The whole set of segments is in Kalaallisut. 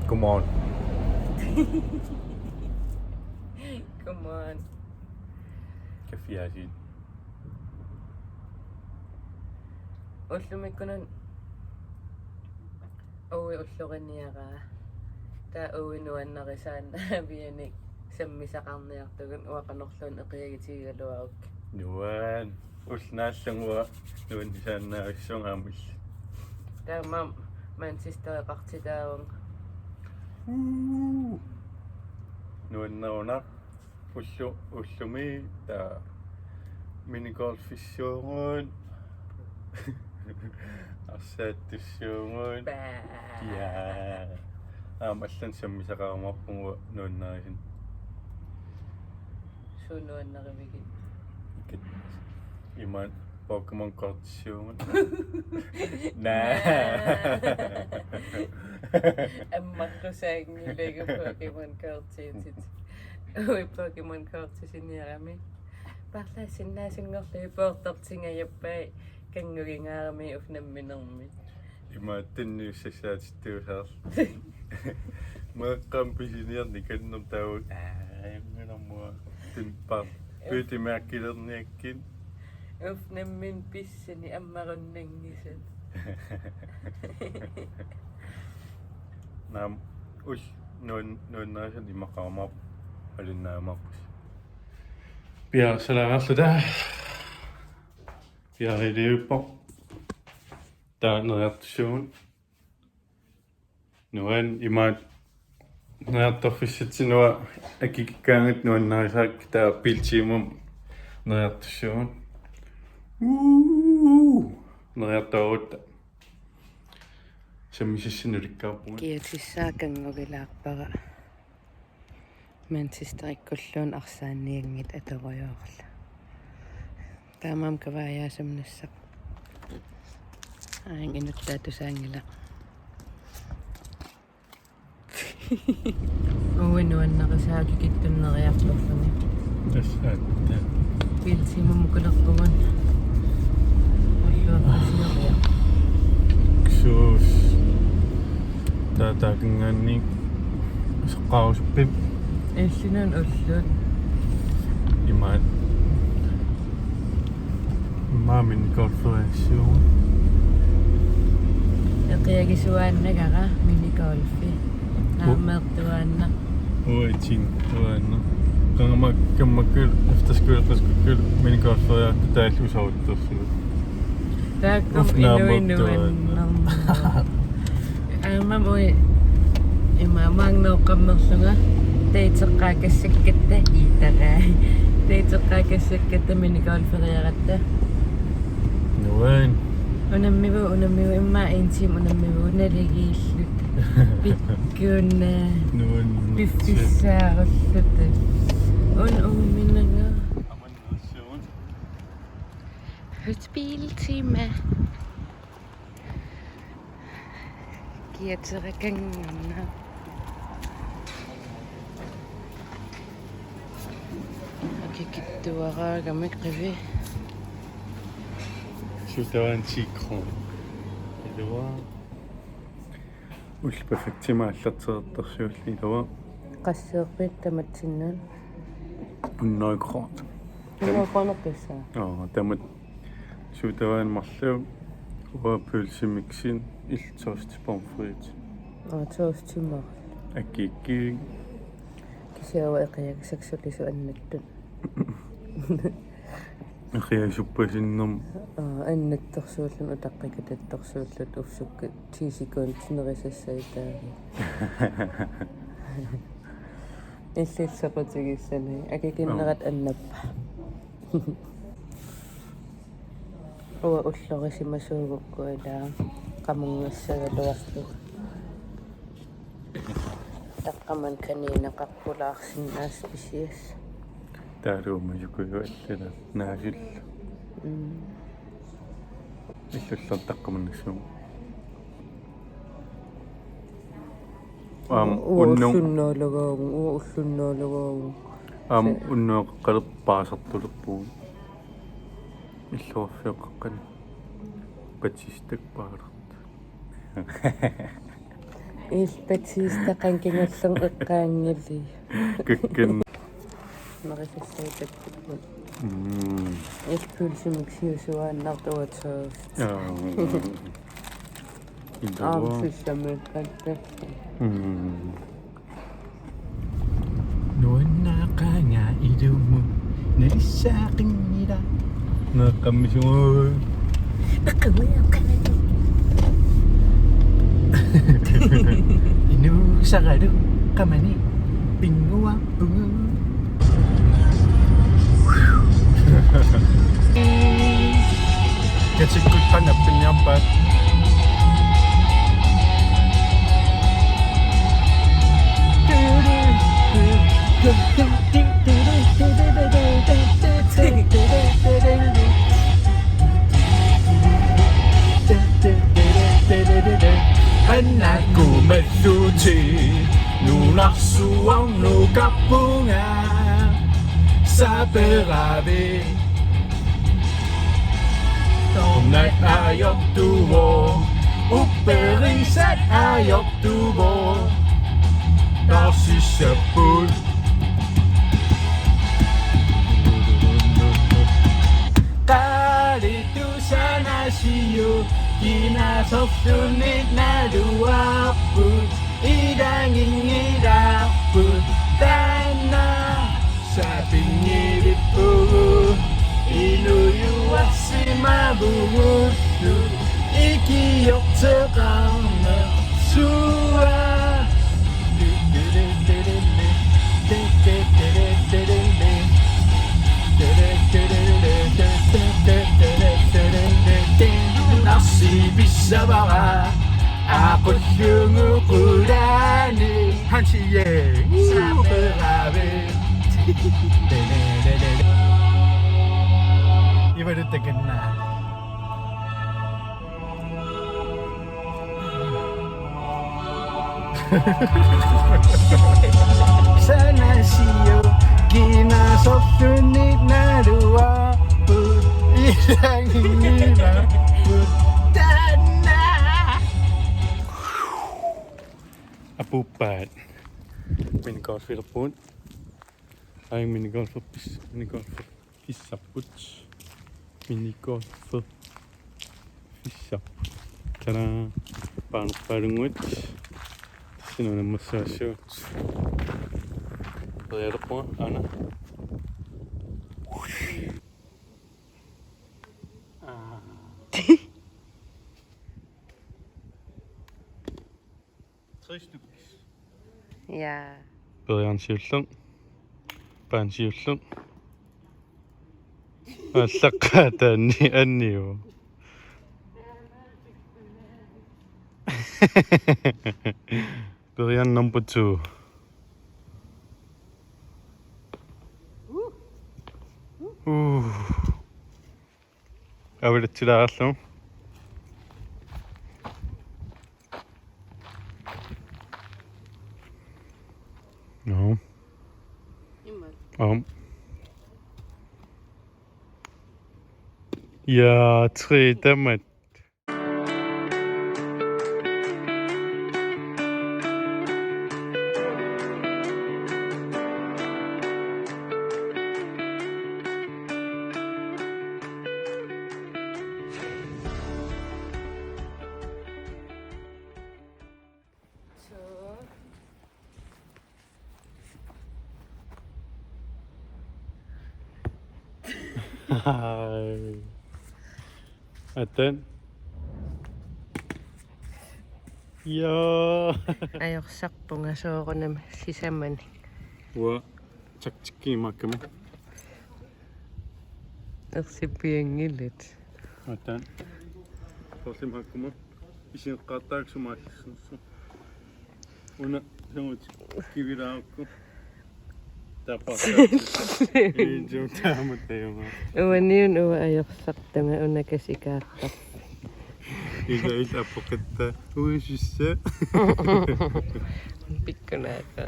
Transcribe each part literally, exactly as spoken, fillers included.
Come on. Come on. Kaffiaasiit. Ullumikkunani uagut ulloriniaraat. Taava uagut nuannarisaannaavianik sammisaqarniartugut, uanga qanorluunniit eqiagitigigaluarukkit. Nuan. Ulloq naallugu uanga nuannisaannaavissavunga aamma illit. Taamaammat Manchestereqartitaavunga. Uu. Nuannerunaq. Ullu-, ullumi taava minigolfissuugut. Arsaattussuugut. Baa. Ja. Aamma allanut sammisaqarumaarpugut nuannarisan. Suut nuannarivigit? Imaat Pokémon kortissuugut. Naa. Ammartusaanngilagut Pokémon kortiutit. Ui, Pokémon kortisiniarami. Paarlaassinnaasunngorlugit poortortingajappai kanngugingaarami uffa namminermi. Imaattunniussassaatittuusaarlu. Meeqqamut pisiniarneq kannertaavut. Aa, imminarmua. Timpa. Byttemærkelerniakkit. Uffa nammineq pissani ammarunnanngisat. Naamik, uagut nuan-, nuannarisan imaqarumaarpoq, alinnaajumaarpusi. Piareersalaarluta. Piareerpoq. Taava neriartussuugut. Nuan imaat neriartorfissatsinni uanga akikikkaangatta nuannarisaakka, taava Biltimamut neriartussuugut. Uu, neriartorutta. Sammisassanik ulikkaarpugut. Kiatissaa kanngugilaarpara. Manchesterikkulluunniit arsaannianngitsoq atorujoorluni. Taamaammat kavaajaasumik nassaq. Aajuna inuttaatusaanngilaq. Uagut nuannarisaakka kikittunneriartorluni. Tassa aatsaat. Biltimamut kulerpugut. Ulluaqqasioriaq. Ksuus. Taataakinngaanniit soqqaarusuppit? Illinun ullut. Imaat. Immaqa minigolferiassuugut. Eqiagisuaannagara minigolfi. Naameertuaannaq. Uatsinnguaannaq. Qanga kammakkut efterskoleqasukkukkit minigolferiartut taallugu sauttorsugut. Taakku uf, inuit naameertuaannaq. Nuannermut. Aamma uagut imaammaannguuqqammerlunga dateqqaakassakkatta iitarai. Dateqqaakassakkatta minigolferiaratta. Nuan. Unammivugut, unammivugut, immaqa en time unammivugut naligiilluta. Pikkunna. Nuan. Piffissaarulluta. Un uuminanga. Hotspiltima. Kiaterakannganna. Akikitsuaraagamik qivi. Suutavaan ti kroner. Ilua. Ullut perfektima aallartereertarsuulli ilua. Qasseerpit tamatsinnut? Hundrede kroner. Hundrede kroner pisse. Aa, tamat suutavaan marluk, uanga pølsemixit illit toast pomfrit. Aa, toast marluk. Akikki. Kisianni uanga eqiagasakka sulisut annattut. Eqiagasuppasinnermut. Aa, annattorsuulluni utaqqikatattorsuulluta uffa sukka ti sekundit nerisassagit taava. Illit soqutigissani. Akikinnerat annappa. Uanga ullorisimasuugukku ilaa qamunngassagaluarlugu. Taqqamani kanineqarpulaarsinnaasoq pisiassaq. Taaruumajukujualluna naasullu. Mm. Illullortaqqamannassuugut. Aamma uanga unnuk- ullunnaalagaagut, uanga ullunnaalagaagut. Aamma unnuaqaqqalerpaasartulerpugut. Illuarfioqaqqani. Patsistakpaarta. Ilpatiista qankingallerneqqaanngili. Kukkunna. Nerisassaatakkukkut. Mm. Ilpulsumik siusuaannartuatsiaas. Aa. Ilaa. Aamma sussamikkatta. Mm. Nuannaaqaanga ilumut nalissaaqinngilaq. Neqqammisugut. Inuusaralu qamani pinnguarpugut. Kasikkut qanapinniarpaat. Annakumallutik nunarsuarnukarpunga saperavit. Tornat ajortuvoq, upperisat ajortuvoq, taasissapput. Qalitussanasiu kinasorluunniit naluarput, ilaginngilarput taanna. Sapinngiviippugut inuujuarsimavugut ikiorteqarnersuaq. Narsipissavara aqullugu qulaani. Hansi, yeah. Saperavit. Ivalu takanna. Sanasiu kinasorluunniit naluarput, ilaginngilarput taanna. Apuuppaat. Minigolfilerpugut. Ai, minigolferpis-, minigolferpissarput. Minigolferpissarput. Tada. Paanerpaalunnguit. Tassani unammassaassaagut. Perialerpunga, aana. Aa. Tre stykker. Ja. Periarneq siulleq. Paaneq siulleq. Allaqqaataanni anniu. Periarneq number two. Uh. Avilatsilaarlugu. Nå. Jamen. Om. Ja, tre, dammit. Atten. Ja. Ajorsarpunga soorunami sisamanik. Uanga taktikki imaakkami. Ersipianngilat. Atten. Soorlu imaakkami. Isigeqqaartaakka sumaallassuussooq. Una sangut kivilaarukku. Tapaartaat. Iinjum taamatut tajumaa. Uaniuna uanga ajorsartama una kasikaartarpoq. Ila ila apoqatta. Uisissa. Pikkunaata.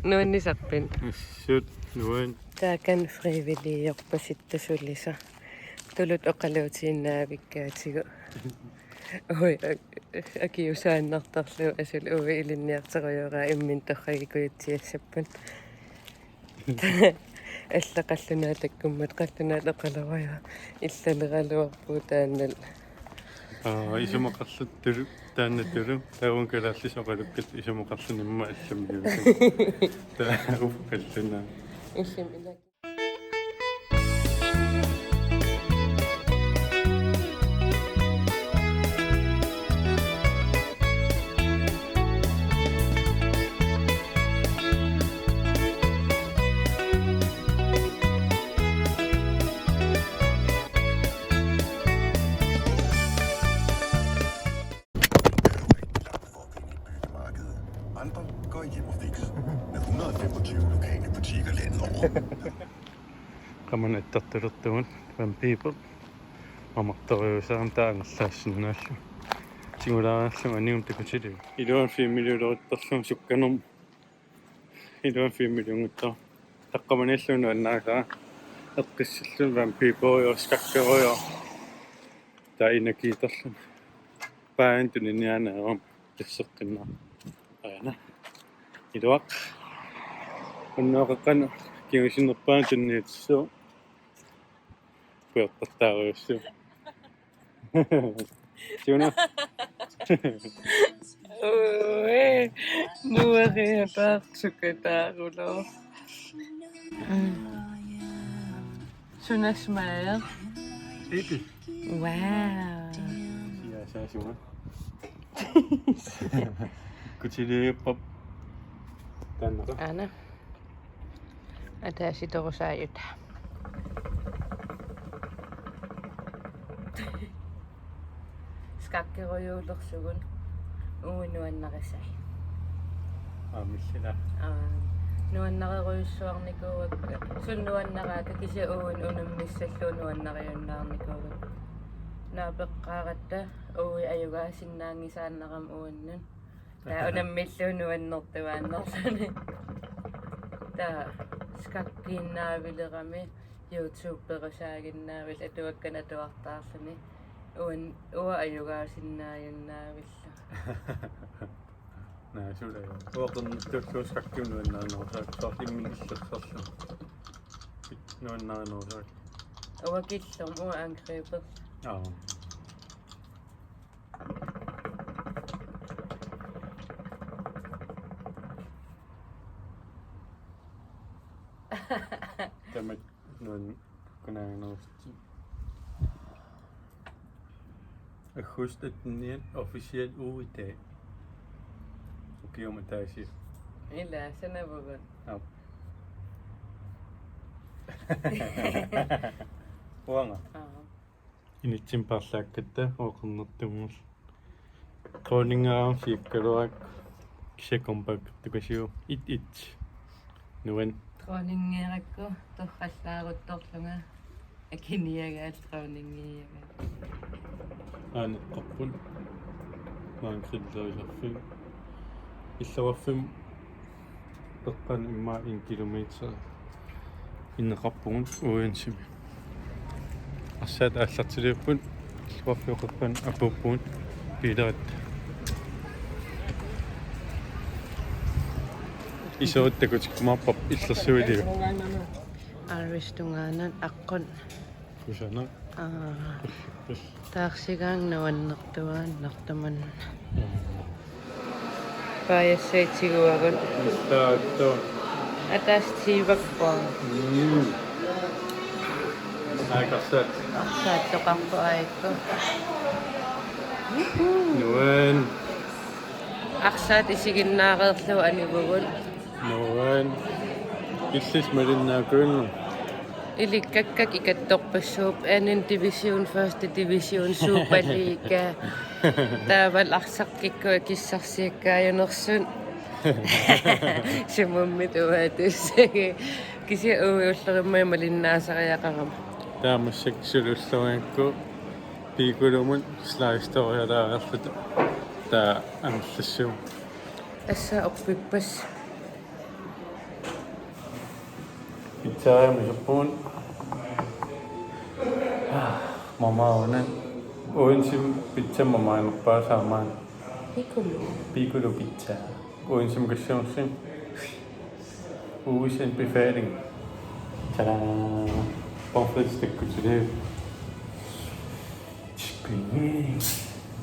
Nuannisarpit? Assut, nuan. Taakani frivilligiorpasittoq sulisaq. Tuluttut oqaluutiinnaavikkaatigut. Ui, ak-, akiusaannartarlugu asuli uagut ilinniarterujuuraa imminut torragikkujatsiassapput. Alla qallunaat takkummat qallunaat oqaluarujoq illaleraluarpugut taanna. Aa, isumaqarluttulu, taannatulu, taava kalaallisut oqalukkit isumaqarluni immaqa allammiusu. Taava qallunaat. Illimmi ilak. Andre går hjem og fix med hundrede og femogtyve lokale butikker landet over. Qamani attartulertugut Van People. Mamartoriusaarami taava angerlaassinnaallugu. Tigulaariarlugu anigum takutilivoq. Iluamik filmiliuleruttorlugu sukkanermut. Iluamik filmiliunngitsoq. Taqqamaniillugu nuannarisara. Eqqissillugu Van Peopleuvoq, skakkeruvoq. Taava inakiiterlugu. Paajan tuniniaaneq aamma tasseqqinnaa. Aana. Iluaq. Unnuaqeqqanut kingusinnerpaanut tunniutissuuvoq. Pujortartaarujussuuvoq. Suna. Ui, nueriapaaq sukataarulo. Mm. Suna smager. Ikke. Wow. Siasaasuma. Kutiliippap. Taanna. Aana. Ataasitorusaajuta. Skakkerujuulersugut uagut nuannarisai. Aamma illit. Aa, nuannarerujussuarnikuuakka. Suna nuannaraakka kisianni uagut unammissallugu nuannariunnaarnikuuakka. Naapeqqaaratta uagut ajugaasinnaanngisaannarami uannut. Taava unammillugu nuannertuaannarluni. Taava skakkiinnaavilerami, YouTuberusaaginnaavillugu atuakkanik atuartaarluni. Uan-, uanga ajugaasinnaajunnaavillunga. Naa, sula. Uanga qernertullugu skakkiup nuannarinerusaakka, soorlu imminut illersorlugu. Nuannarinerusaakka. Uanga killormut, uanga angriber. Aa. Tamat nuan kunaannerussi. August attenianni officiel ugedag. Ukiumut ataasiarluni. Ila, sanavugut. Aap. Uanga. Aa. Initsimmi paarlaakkatta uanga qernertunnguullugu. Dronningerami siukkaluarakku kisianni comeback-ertukasiuk et et. Nuann. Dronningerakku torrallaaruttorlunga akiniagaat dronningiagaa. Aaneqqarput. Maani grillerisarfik. Illoqarfimmi peqqani immaqa en kilometer inneqarpugut uagutsinnut. Arsaat aallartiliupput, illoqarfimmi peqqani apuuppugut biileritta. Iserit takutikkumaarparput illersuiliuk. Arvistungaanan aqqut. Kusanaq. Aa. Taarsigaanga nuannertuaannartumik. Paajassaat tiguagut. Taattu. Ataaseq tiivakku. Mm. Aakarsaat. Arsaattoqarpoq aajuku. Nuann. Arsaat isiginnaareerlugu anivugut. Nuann. Illit malinnaakuinnga. Ilikkakkakka ikattorpassuupput anden division, første division, Superliga. Taavalu arsaq kikkut akissarsiakkaajunersut. Sumummi tuaatussagi. Kisianni uagut ullorimmagu malinnaasariaqarama. Taava massakkut suli ulloriakkut Piccolomiut slice-torialaariarluta. Taava angerlassuugut. Tassa orpippas. Pizzariami iserpugut. Mamauna. Uansimi pizzamut maaniippaassaaq aamma. Piccolo. Piccolo pizza. Uansimi kassanersi. Ugens anbefaling. Tada! Pomfrits takkutilik. Chicken wings.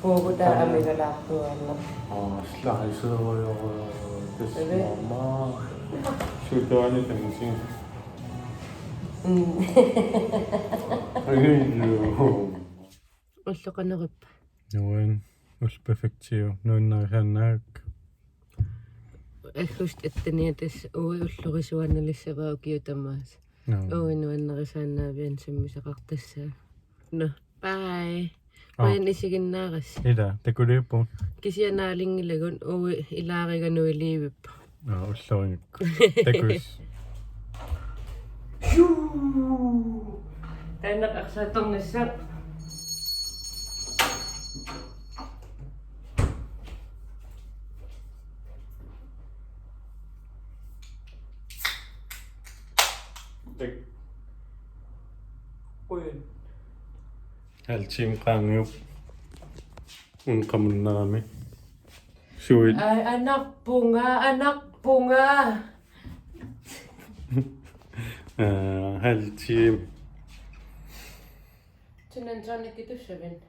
Puugutaa. Tada. Amigalaartuaanna. Aa, slicerujorujoru. Tassa. Eve. Aamma. Suutaani tamsi. Mm. Ej, jo. Ulloq qanoq ippa? Nuan, ullut perfektiiu, nuannarisaannaagakku. Aggustip atteniata tassa uagut ullorisuaannalissavara ukiut tamaasa. Naa. Uagut nuannarisaannaavianni sammisaqartassaaq. Nå, bye. Aa. Qujan isiginnaarassi. Ila, takuliuppu. Kisianni naalinngilagut uagut ilaariganuiliivippoq. Aa, ullorigakku. Takuss. Taanna arsaattornissaq. Tak. Qujan. Halv time qaangiup. Una qamunnerami. Suit. Ai, anarpunga, anarpunga. Aa, halv time. Gin and tonic tussaviuk?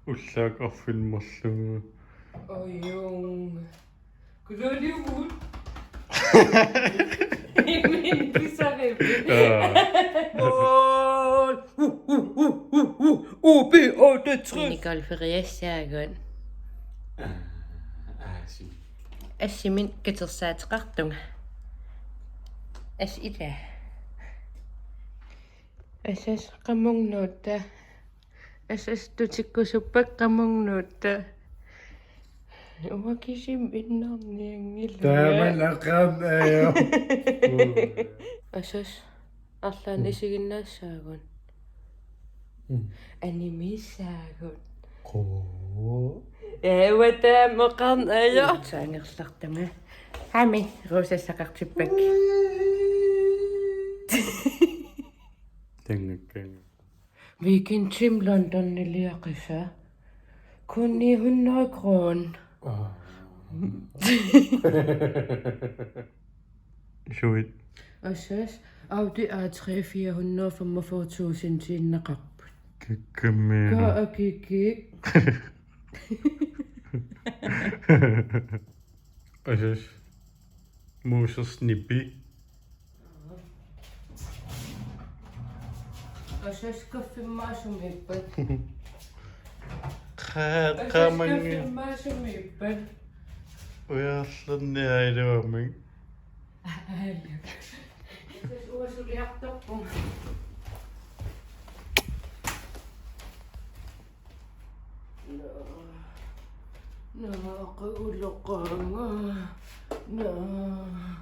Ullaaq arfineq-marlunngooq. Ojung. Kujooliugut. Min pisarip. Aa. Mål. Uh, uh, uh, uh, uh. O B otte tres. Nicole Feriassaagut. Aa, aa, si. Assimik katersaateqartunga. As ila. Asas, qamunga nuutta. Asas, tutikkusuppat qamunga nuutta. Uanga kisimi innarnianngilanga. Taamaalaqaam ajo. Asas, arlaannik. Mm. Isiginnaassaagut. Mm. Animiissaagut. Quu. Ee, uanga taama oqarn ajo. Saangerlartunga. Hami, ruusassaqartippakka. Tangakka. Weekendimi Londoniliaqisa. Kun ni hundrede kroner. Aa. Suit. Asas, Audi A tre fire hundrede og femogfyrre tusindiinnaqarput. Kikkami. Ka akiki. Asas. Muusers nipi. Asas, kaffimmaa sumiippat? Qa-, Asas, qamangi. Kaffimmaa sumiippat? Ujarlerni ailuamik. Ai. Asas, uanga suliartorpunga. Naa, qauloqaanga. Naa.